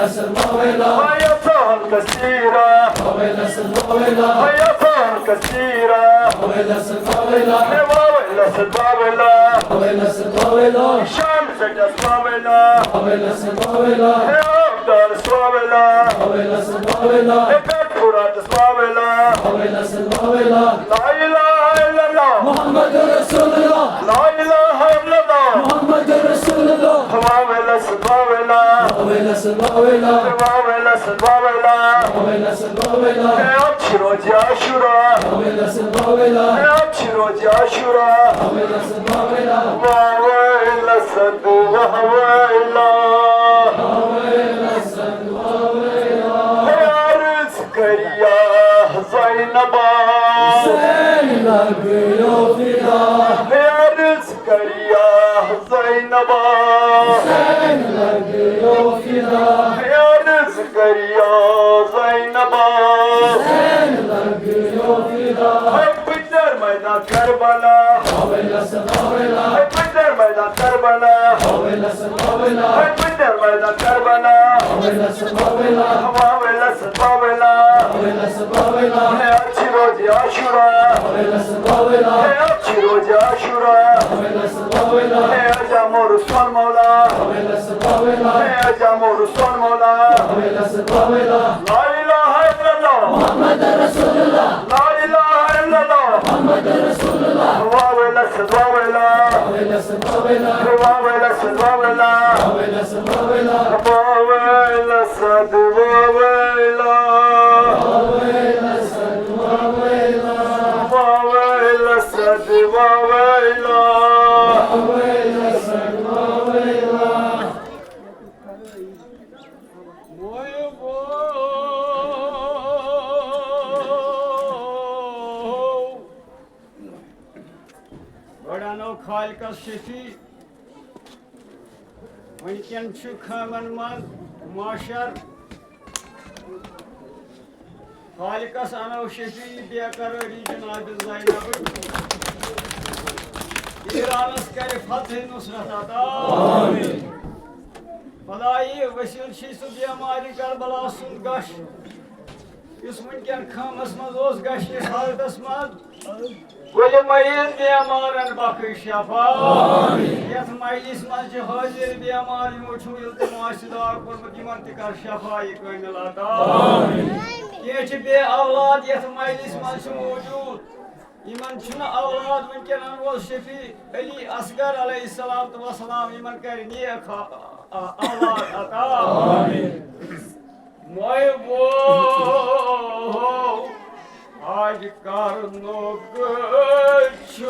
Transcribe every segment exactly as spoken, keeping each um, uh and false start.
Wilson واويلا، Wilson كثيرا، Wilson واويلا، ويلسن كثيرا، ويلسن واويلا، ويلسن واويلا، شام زٹس واويلا، ويلسن واويلا، عبدالس واويلا، ويلسن واويلا، فراتس واويلا، ويلسن واويلا، لا إله إلا الله محمد رسول الله، لا إله إلا الله محمد رسول الله، واويلا، واويلا، ويلسن واويلا، واويلا، واويلا، ويلسن واويلا، اے اتھ چھِ روزِ عاشورا، ويلسن واويلا، اے اتھ چھِ روزِ عاشورا، ويلسن واويلا، واويلا سد واويلا، ويلسن واويلا، عرض کریا زینبا، حسین لگیو فدا، عرض کریا زینبا، حسین لگیو فدا، عرض کریا زینبا، حسین لگیو فدا۔ ہے پنجر میدان کربلا، ويلسن واويلا، ہے پنجر میدان کربلا، ويلسن واويلا، ہے پنجر میدان کربلا، ويلسن واويلا، واويلا سد واويلا، ويلسن واويلا، ہے اتھ چھِ روزِ عاشورا، ويلسن واويلا، ہے اتھ چھِ روزِ عاشورا، ويلسن واويلا، ہے اجا مور سون مولا، ويلسن واويلا، ہے اجا مور سون مولا، ويلسن واويلا، لا إله إلا الله محمد رسول الله، لا إله إلا الله محمد رسول الله، واويلا سد واويلا، ويلسن واويلا، واويلا سد واويلا، ويلسن واويلا، واويلا سد واويلا، ويلسن واويلا، واويلا سد واويلا، ويلسن واويلا۔ گۄڈٕ اَنو خالقس شفیع۔ وٕنکٮ۪ن چھُ خٲمن منٛز معاشر۔ خالقس اَنو شفیع بے قرٲری جناب زینبٕچ۔ ایرانس کرِ فتح نصرت عطا۔ خدایہِ وسیٖلہٕ چھُے سُہ بیمارِ کربلا سُنٛد غش، یُس وٕنکٮ۪ن خٲمس منٛز اوس غشہِ حالتس منٛز۔ گُلہِ مریض بیمارن بخش شفا۔ یتھ مجلس منٛز چھِ حٲضِر بیمار، یِمو چھُ التماس دعا کوٚرمُت، یِمن تہِ کر شفا یہِ کٲمِل عطا۔ کینٛہہ چھِ بے اولاد، یتھ مجلس منٛز چھِ موجود، یِمن چھُنہٕ اولاد وٕنکٮ۪ن، وول شفیع علی اصغر علیہ الصلوۃ والسلام یِمن کرِ نیک اولاد عطا۔ محبو، آج کرنُک چھُ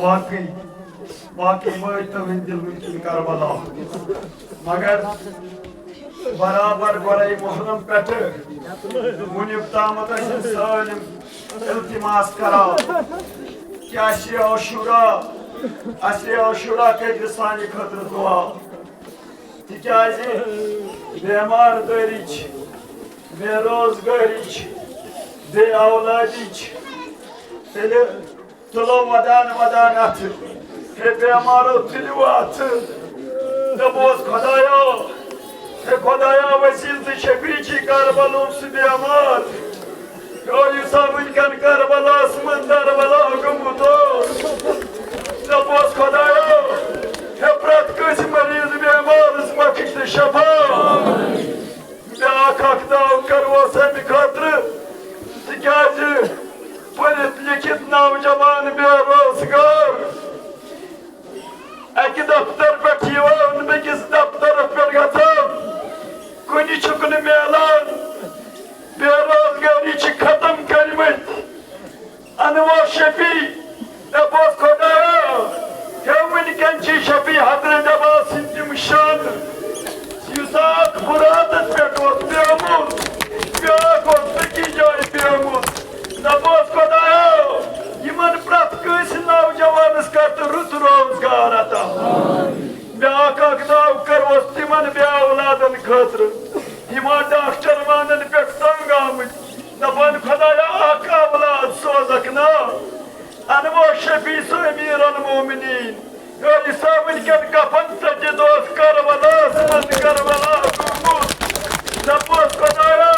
واقعی، واقعی وٲتۍ تُہٕنٛدۍ دِل وٕنکیٚن کربلا۔ مگر برابر گۄڈے محرم پٮ۪ٹھٕ وُنیُک تامَتھ ٲسۍ أسۍ سٲلِم التماس کران کہِ اَسہِ عاشورہ، اَسہِ عاشورہ کٔرِو سانہِ خٲطرٕ دُعا۔ تِکیٛازِ بٮ۪مار دٲری چھِ، بے روزگٲری چھِ، بے اولادی چھِ۔ تیٚلہِ تُلو ودان ودان اَتھٕ، ہے بٮ۪مارو تُلِو اَتھٕ۔ دوٚپمَس، خۄدایا، ہے خۄدایا، وسیٖل تہٕ شفیع چھِ کربلُک سُہ بٮ۪مار۔ پٔرِتھ لیکھِتھ نوجوان بے روزگار، اَکہِ دفتر پٮ۪ٹھ یِوان بیٚکِس دفترس پٮ۪ٹھ گژھان، کُنہِ چھُکھ نہٕ میلان، بے روزگٲری چھِ ختم کٔرمٕتۍ۔ انور شفیع، دپوس خدایا، ہے وٕنکٮ۪ن چھِ شفیع حضرت عباس سٕنٛدۍ تِم شانہٕ، یُس اکھ فراتس پٮ۪ٹھ اوس بیومُت، بیاکھ اوس بیٚکِس جایہِ بیومُت۔ دپوس خدایا، یِمن پرٛٮ۪تھ کٲنٛسہِ نوجوانس کر تہٕ رُت روزگار عطا۔ بیاکھ اکھ دعا کروس تِمن بے اولادن خٲطرٕ، یِم ڈاکٹر وانن پٮ۪ٹھ تنگ آمٕتۍ، دپان خدایا اکھ اولاد سوزکھ نا۔ انور شفیع سُہ امیر المومنین۔ یورٕ یہِ سا وٕنکٮ۪ن کفن ژٔٹِتھ اوس کربلاہس منٛز کربلا گوٚمُت۔ دپوس خدایا،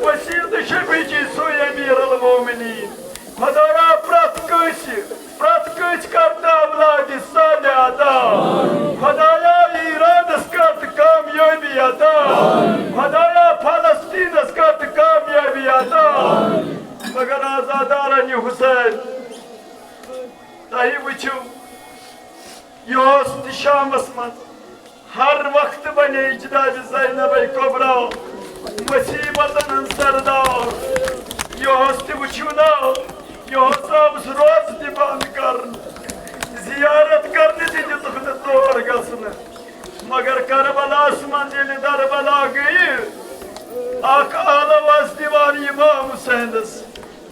وسیٖل تہٕ شفیع چھُے سُے امیر المومنین۔ خدایا، پرٛٮ۪تھ کٲنٛسہِ، پرٛٮ۪تھ کٲنٛسہِ کر تہٕ اولادِ صالح عطا۔ خدایا، ایرانس کر تہٕ کامیٲبی عطا۔ خدایا، فلسطینس کر تہٕ کامیٲبی عطا۔ مگر عزادارن حسین، تۄہہِ وٕچھِو، یہِ اوس تہِ شامس منٛز۔ ہر وقتہٕ بنے جناب زینب کبریٰ مصیبتن ہُنٛد سردار۔ یہِ اوس تہِ وٕچھِو نا، یہِ اوس آمُت روزٕ تہِ بنٛد کرنہٕ، زیارت کرنہٕ تہِ دِتُکھ نہٕ تور گژھنہٕ۔ مگر کربلاہس منٛز ییٚلہِ دربلا گٔیہِ، اکھ آلو ٲس دِوان امام حسینس۔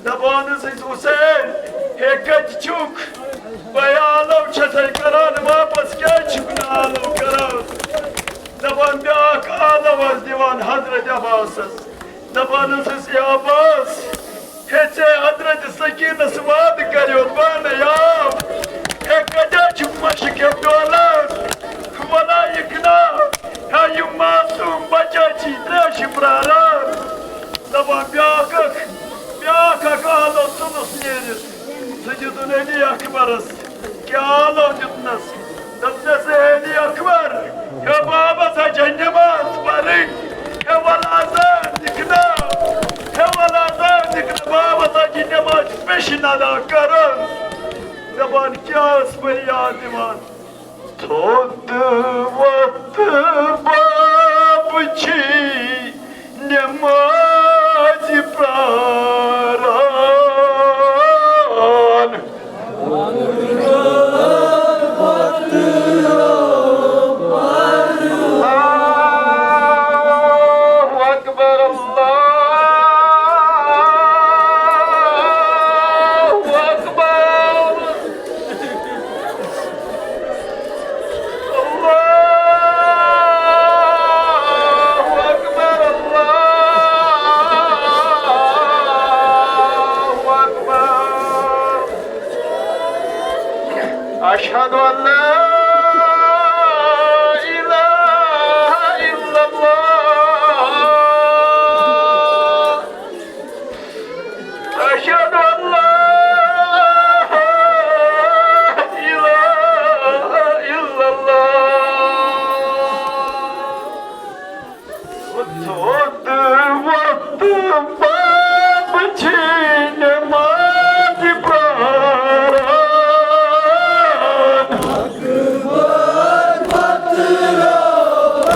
دپان ٲسۍ، حسین، ہے کتہِ چھُکھ؟ بے آلو چھسے کران، واپس کیازِ چھُکھ نہٕ آلو کران؟ دپان بیاکھ آلو ٲس دِوان حضرت عباسس۔ دپان ٲسِس، یا عباس، ہے ژےٚ حضرت سکینس وعدٕ کریوتھ، بہٕ انَے آب۔ ہے کتہِ چھُکھ مشک ڈولان؟ ولا یِکھ نا، ہے یِم معصوم بچہ چھی تریشہِ پراران۔ دپان بیاکھ اکھ، بیاکھ اکھ آلو ژھُنُس نیٖرِتھ۔ سُہ دیُتُن علی اکبرس۔ کیٛاہ آلو دیُتنس؟ دوٚپنس، "ہے علی اکبر، ہے بابس ہا چھے نماز پرٕنۍ۔ ہے وَلہٕ اذان دِکھ نا۔ ہے وَلہٕ اذان دِکھ نا، بابس ہا چھے نماز پیشن ادا کرٕنۍ۔" دپان کیٛاہ ٲس فریاد دِوان؟ تھوٚد وۄتھ باب چھی نمازِ پراران۔ اللہ اکبر، اللہ اکبر۔ الله أكبر، الله أكبر۔ أشهد أن لا إله إلا الله۔ أشهد أن لا إله إلا الله۔ تھوٚد وۄتھ باب چھی نمازِ پراران۔ اکبر پتہٕ راتھ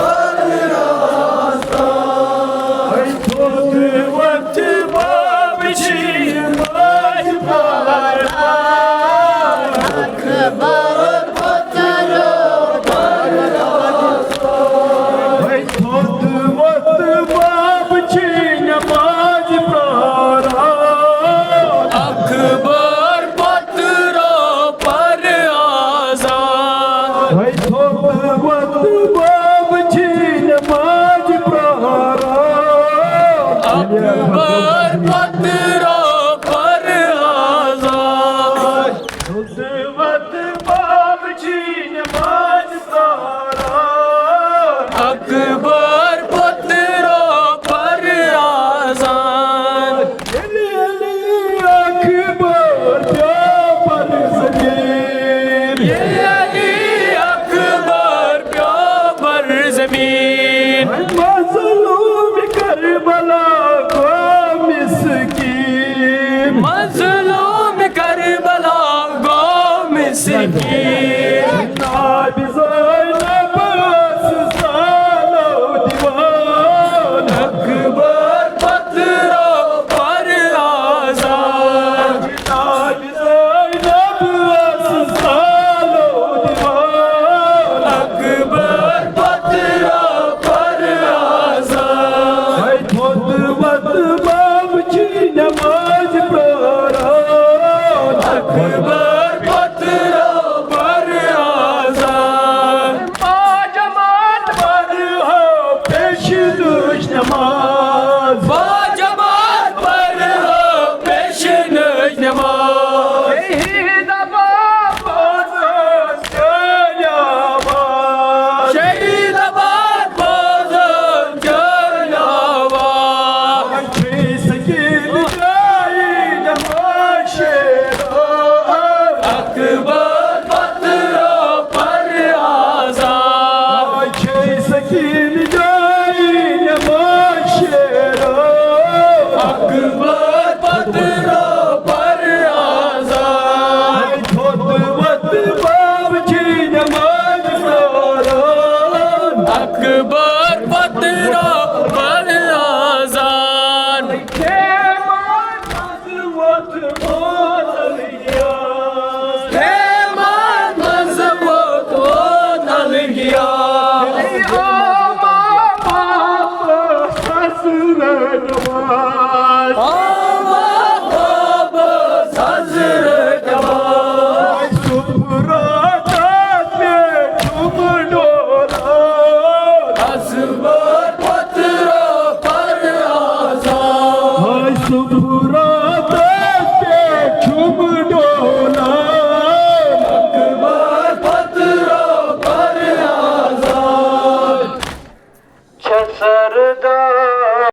راتھ۔ ہے تھوٚد وۄتھ باب چھی نمازِ پراران۔ اکبر پتہٕ راتھ راتھ۔ ہے تھوٚد وۄتھ باب چھی نمازِ پراران۔ اکبر پتہٕ رو پر آزان۔ ہے تھوٚد وۄتھ باب چھی نمازِ پراران۔ اکبر پتہٕ رو پر آزان۔ تھوٚد وۄتھ باب چھی نمازِ پراران۔ اکبر پتہٕ رو پر آزان۔ ییٚلہِ علی اکبر پیوٚو بر زمین۔ ییٚلہِ علی اکبر پیوٚو بر زمین۔ مظلوم کربلا گوٚو مسکین۔ اکبر پترو پر آزان۔ با جماعت پرہو پیشنٕچ نماز۔ با جماعت پرہو پیشنٕچ نماز۔ شہید عباس بوزن چٲنۍ آواز۔ شہید عباس بوزن چٲنۍ آواز۔ وۄنۍ چھُے سکیٖن جایہِ نماز شیرو۔ اکبر پترو پر آزان۔ وۄنۍ چھُے سکیٖن جایہِ نماز شیرو۔ اکبر پترو پر آزان۔ وۄنۍ کھوٚت وۄتھ باب جی نماز پران۔ اکبر پترو پر آزان۔ پیمان منٛز ووت ووت الگیا۔ آما خواب سزر نماز۔ صبح راتس پٮ۪ٹھ چھُم ڈولان۔ اصبر پترو پر آزان۔ صبح رات